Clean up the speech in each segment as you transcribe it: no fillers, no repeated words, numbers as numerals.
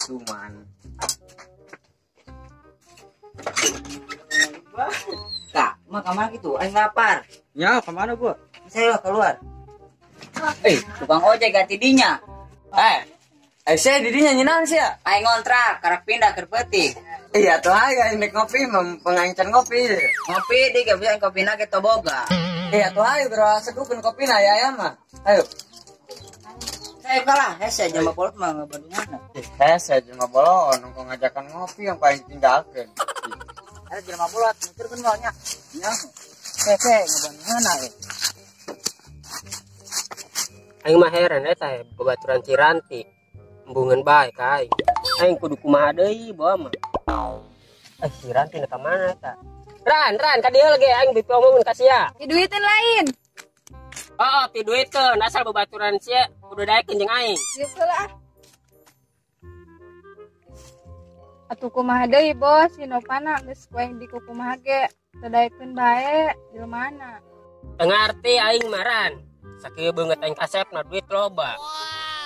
Suman. Kak, mah kamar gitu, aing lapar. Ya, kemana gua? Saya keluar. Tukang ojek ganti dinya. Saya didinya nyenan sih ya? Aing ngontrak, karak pindah ke peuting. Iya tuh aing aing ngopi, pengancan ngopi. Ngopi di ge bisa kopi na ge boga. Iya tuh aing bro, sedukeun kopi na ya aya mah. Ayo. Saya kalah, hese jelema bolot mah ngabandungan. Hese jelema bolot, nongkrong ngajakan ngopi yang paling tinggalkeun. Ada jelema bolot, mikirkeun mah nya. Nya. Hese ngabandungan we. Aing mah heran eta babaturan Ciranti. Embungeun bae ka aing. Aing kudu kumaha deui bawa mah. Si Ranti ka mana eta? Ran, ka dieu ge aing bipi omongkeun ka sia. Diduiteun lain. Oh, piduiteun asal babaturan sia kudu daekeun jeung aing. Geus heula ah. Atuh kumaha deui bos, si Novana geus ku aing dikukumaha ge. Teu daekeun bae jelemaana. Teu ngarti aing mah Ran. Sakieu beungeut aing kasepna duit loba.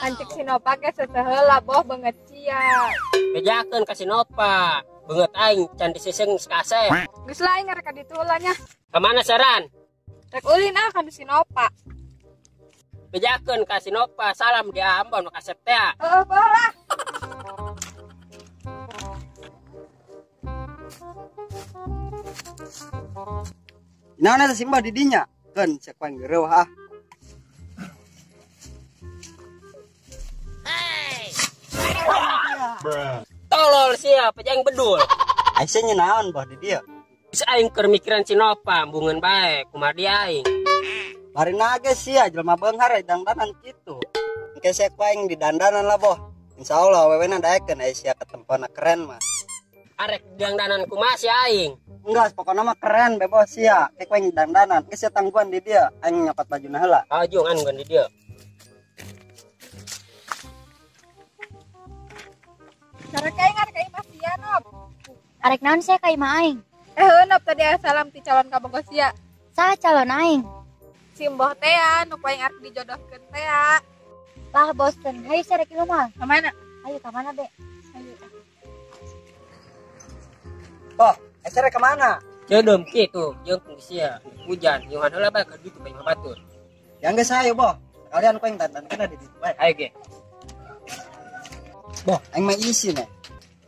Pancik si Nova ge seseheula boh beungeut sia. Bejakeun ka si Nova, beungeut aing can disiseng kasep. Geus lah aing rek ka ditu heula nya. Ka mana saran? Rek ulin ah ka si Nova. Bejakeun ka si Nova, salam di Ambon kasep teh. Heeh, boh lah. Naon eta simbah di dinya? Keun cek paing geureuh ah. Tolol sia, pejang bedul. Aisyah nyenaon bah di dia. Bisa aing keur mikiran si Nova, embungeun bae, kumaha dia aing. Bari nage sia jelema beunghar dangdanan kitu. Engke sia ku aing di dandanan lah boh. Insyaallah awewena daekeun aya sia ketempona keren mah. Arek dangdanan kumaha sia aing? Enggak, pokoknya mah keren bebo sia. Engke ku aing dandanan, engke sia tangguhan di dia, aing nyokot bajuna heula. Hayu ngan di dia. Arek aing arek imah sia Nop. Arek naon sia ka imah aing? Nop tadi aya salam ti calon ka bogo sia. Saha calon aing? Si Mboh teh ya, nu ku aing arek dijodohkeun teh ya. Lah bosen, hayu sia rek imah. Ka mana? Hayu ka mana be? Hayu. Boh, sia rek ka mana? Ceudem kitu, jeung sia hujan, nyuhan heula bae ka ditu ka imah batur. Yang geus hayu boh. Sekalian ku aing dandankeun di ditu bae. Hayu ge. Boh, aing mah isin ya.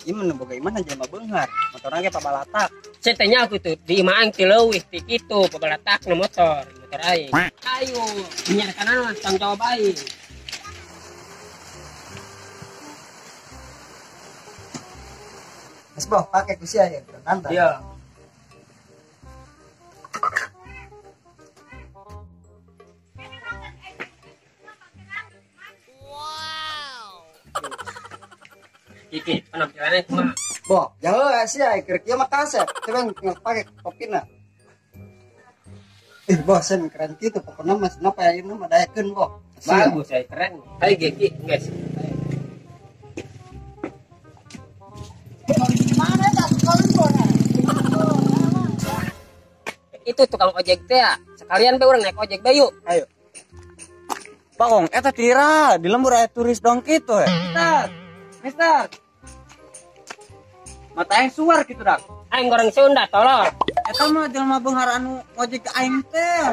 Ieu mah nu boga imah jelema beunghar, motorna ge pabalatak. Sia teh nya kitu, di imah aing teh leuwih ti kitu pabalatakna motor, motor aing. Ayo, nyarkan mah tanggung jawab aing. Geus boh, pake ku sia ya, dandan. Iya. Iki penampilannya kumaha? Boh, jauh sia keur kieu mah kasep. Coba ngapake kopina. Boh, sen keren kitu pokona mah napa ya ieu mah daekeun boh. Bagus ya keren. Hayu ge ki, guys. Itu tukang ojek teh ya. Sekalian be urang naik ojek bae yuk. Ayo. Bagong eta tira di lembur aya turis dong kitu he. Mister. Mister. Mata aing suar kitu dak. Aing goreng Sunda tolol. Eta mah jelema beunghar anu ngojek ka aing teh.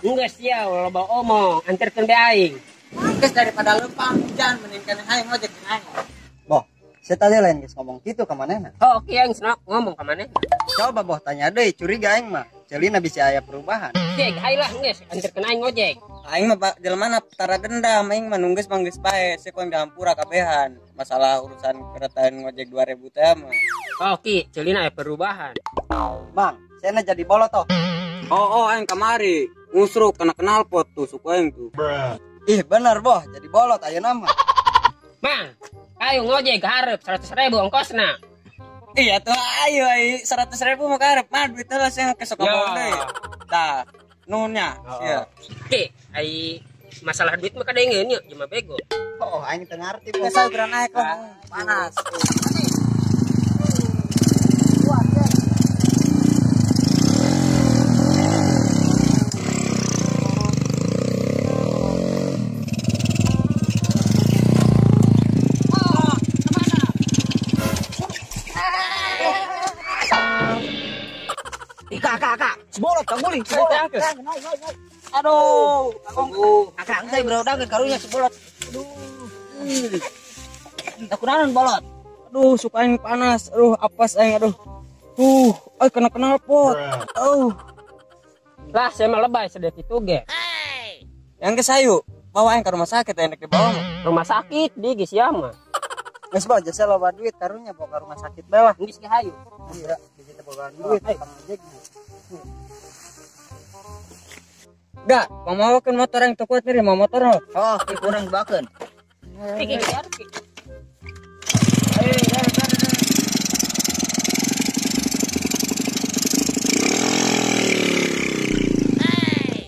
Enggak sia loba omong, anterkeun be aing. Geus daripada leumpang hujan mending keneh aing ngojek jeung aing. Boh, saya tadi lain geus ngomong kitu ka manehna. Oh, oke aing senok ngomong ka manehna. Coba boh tanya deui, curiga aing mah. Celina bisa aya perubahan. Cek, aing lah geus anterkeun aing ngojek. Aing mah jelema na tara dendam, aing mah nunggeus manggeus bae, sia ku aing dihampura kabehan. Masalah urusan keretaan ngojek 2000 teh mah. Oh, ki, celina aya perubahan. Bang, saya jadi bolot toh. Oh, aing kamari ngusruk kena knalpot tuh suku aing tuh. Bruh. Ih, bener boh, jadi bolot ayeuna mah. Bang, ayo ngojek hareup 100.000 ongkosna. Iya tuh ayo ayo 100.000 mah karep mah duit heula sia kesok ka deui. Tah, nuhun nya sia. Ki, ai masalah duit mah kadengeun nya jelema bego. Oh, aing teu ngarti boh. Geus geura naek lah, panas. Kak, sebolot kaguling, sebolot. Aduh, akang teh bro dangeun karunya sebolot. Aduh. Aku naon bolot. Aduh, suka aing panas. Aduh, apas aing aduh. Ay kena knalpot. Oh. Lah, saya mah lebay sedek itu ge. Yang ke sayu, bawa aing ke rumah sakit enak dibawa mah. Rumah sakit di geus sia mah. Geus boh jasa loba duit karunya bawa ke rumah sakit bae lah. Geus ge hayu. Iya, geus teh bogaan duit tukang ojek. Enggak, pamawakeun motor yang teu kuat nih, mau motor lo. Oh, ki kurang dibakeun. Ki ki ki.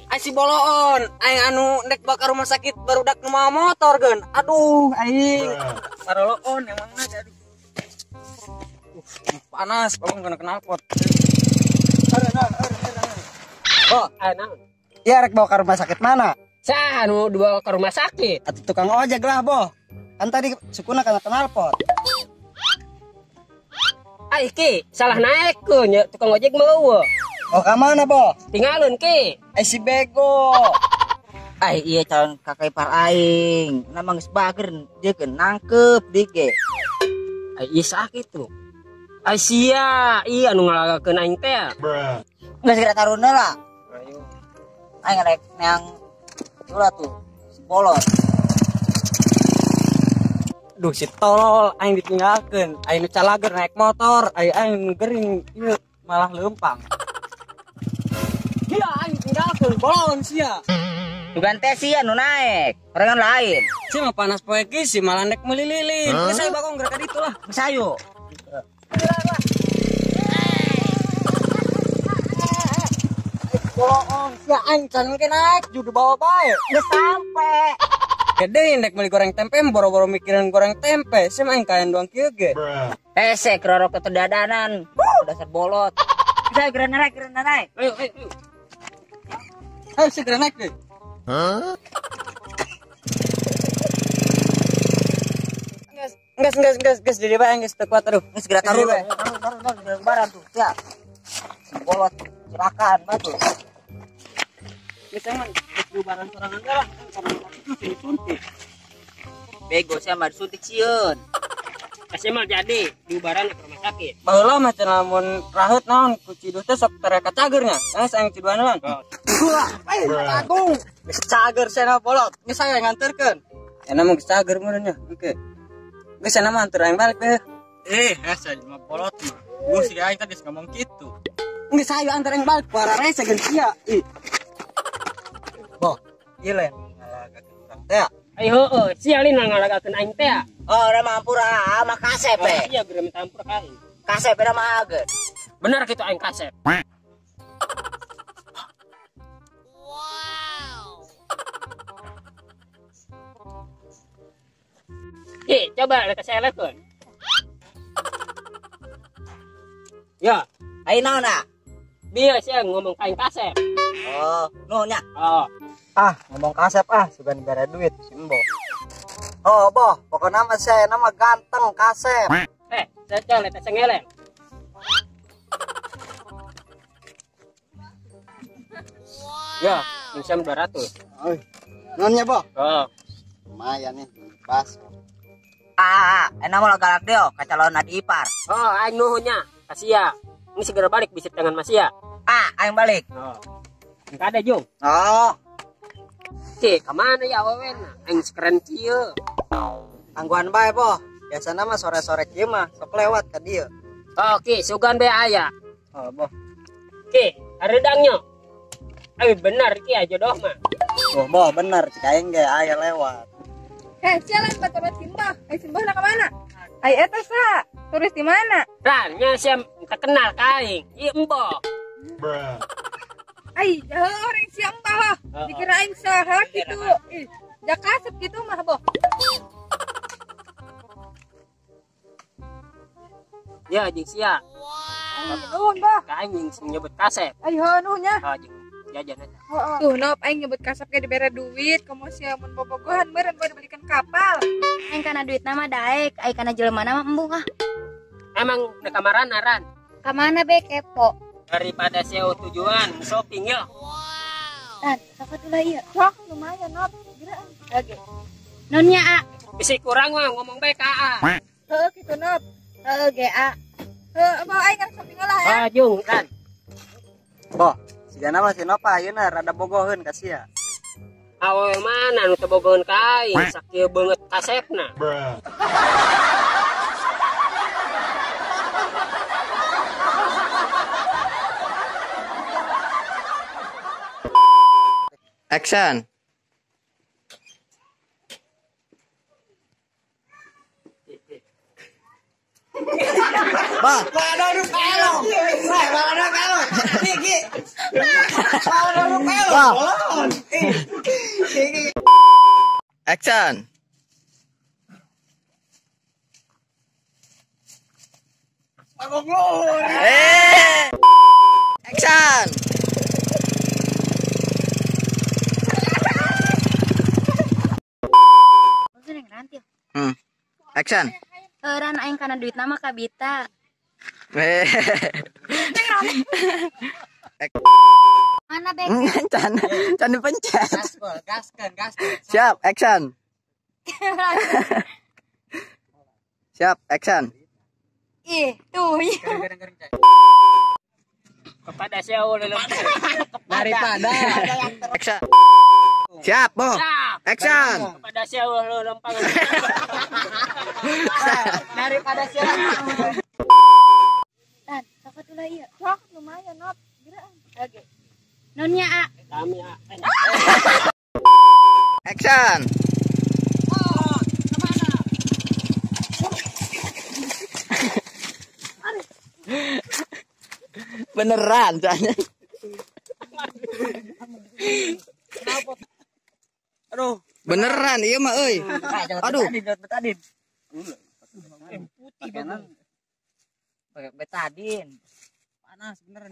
Ai si boloon, aing anu ndek bakar rumah sakit barudak nu mawa motor geun. Aduh, aing. Paroloon emangna aduh. Panas, bagong kena knalpot. Oh, naon? Iya rek bawa ke rumah sakit mana? Sah anu dibawa ke rumah sakit. Atau tukang ojek lah, boh. Kan tadi sukuna kena knalpot. Ai ki, salah naekkeun nya tukang ojek mah eueuh. Oh, ka mana, boh? Tinggalun ki. Ai si bego. Ai iya calon kakak ipar aing. Nah geus bager jeung nangkep dige. Ai ieu sakit tuh. Ai sia, iya anu ngalagakeun aing teh. Geus geura taruna lah. Aing rek neang ulah tuh si bolot. Duh si tolol aing ditinggalkeun, aing nu calager naik motor, aing aing nu gering ieu malah leumpang. Dia aing ditinggalkeun bolon sia. Bukan teh sia nu naik, orang lain. Si mah panas poe ki si malah nek meuli lilin. Geus ayo bagong geura ka ditu lah. Geus ayo. Bolon sia aing can ke naik judu bawa bae. Geus sampe. Gede ndek meuli goreng tempe boro-boro mikirin goreng tempe. Si mah aing kaen doang kieu ge. Hese kerorok ketedadanan. Dasar bolot. Geus geura naik, geura naik. Ayo ayo. Ayo. Ayo segera naik deh. Nges, jadi bae nges teu kuat aduh. Geus geura taruh. Taruh, lebaran tuh. Ya. Si bolot celakaan batu. Geus emang geus bubaran sorangan ge lah. Kan disuntik. Bego sia mah disuntik sieun. Kasih mah jadi diubaran ke rumah sakit. Baheula mah cenah lamun raheut naon ku ciduh teh sok tere kacager nya. Geus aing ciduhan naon. Wah, aing agung. Geus cager cenah bolot. Geus saya nganterkeun. Enak mah geus cager meureun nya. Oke. Geus cenah mah anter aing balik deh. Hese mah bolot mah. Gua sih aing tadi ngomong kitu. Geus ayo anter aing balik para rese geun sia. Ih. Boh, ieu lain ngalagakeun urang teh. Ai heueuh, sia lain ngalagakeun aing teh. Oh, udah mampu ah, mah kasep eh. Iya, geura minta ampura ka aing. Kasep beda mah ageun. Bener kitu aing kasep. Wow. Ki, coba rek selekeun. Ya, ai naon ah? Bieu sia ngomong ka aing kasep. Oh, nuhun nya. Oh. Ah, ngomong kasep ah, sugan bere duit si embo. Oh, boh, pokoknya mah saya nama ganteng kasep. Saya letes ngeleng. Ya, insam 200. Oi. Nonnya, boh? Oh. Lumayan nih, bas. Ah, enak mau galak deo, ka calon adi ipar. Oh, aing nuhunnya. Kasih ya. Ini segera balik bisa tangan Mas ya. Ah, aing balik. Oh. Enggak ada, Jung. Oh. Ki, kemana ya awewena? Aing sekeren kieu. Tangguhan bae, boh. Biasana mah sore-sore kieu mah sok lewat ka dieu. Oh, Ki, sugan bae aya. Oh, boh. Ki, hareudangnya. Ayo bener Ki aja doh mah. Oh, boh bener cik aing ge aya lewat. Heh, jalan batu-batu simbah. Ai simbah na kemana? Ai eta sa, turis di mana? Ran, nya sia terkenal ka aing. Ieu emboh. Ai, jauh orang si embah loh. Dikirain saha gitu. Ih, jakasep gitu mah boh. Ya, jeung sia. Ai, nuhun boh. Ka aing jeung sing nyebut kasep. Ai, nuhun nya. Oh, jeung jajan eta. Tuh, nop aing nyebut kasep ge dibere duit, komo sia mun bobogohan meureun boh dibelikan kapal. Aing kana duit nama daek, aing kana jelema mah embung ah. Emang di kamaran aran. Ka mana be kepo? Daripada seo tujuan shopping ya. Tan, sok atuh lah ieu. Sok lumayan Nop. Geura. Oke. Nonnya A. Bisi kurang mah ngomong bae ka A. Heuh kitu Nop. Heuh ge A. Heuh, apa aing kan shopping lah ya. Ah, jung, Tan. Boh, sigana mah si Nopa ayeuna rada bogoheun ka sia. Awewe mana nu teu bogoheun ka aing, sakieu beungeut kasepna. Action. Bah. Action. Action. Action. Ran aing kana duit nama ka Bita. Mana bek? Can, can dipencet. Gaskeun, gaskeun. Siap, action. Siap, action. Ih, tuh. Kepada siapa daripada action. Siap, Bo. Action. Kepada siapa lu lempang. Daripada siapa. Tan, sok atuh lah ieu. Sok lumayan Nop. Geura. Oke. Nonnya A. Kami A. Action. Oh, kemana? Beneran, soalnya. Aduh, beneran iya mah euy. Aduh. Betadin. Putih banget. Pakai betadin. Panas beneran.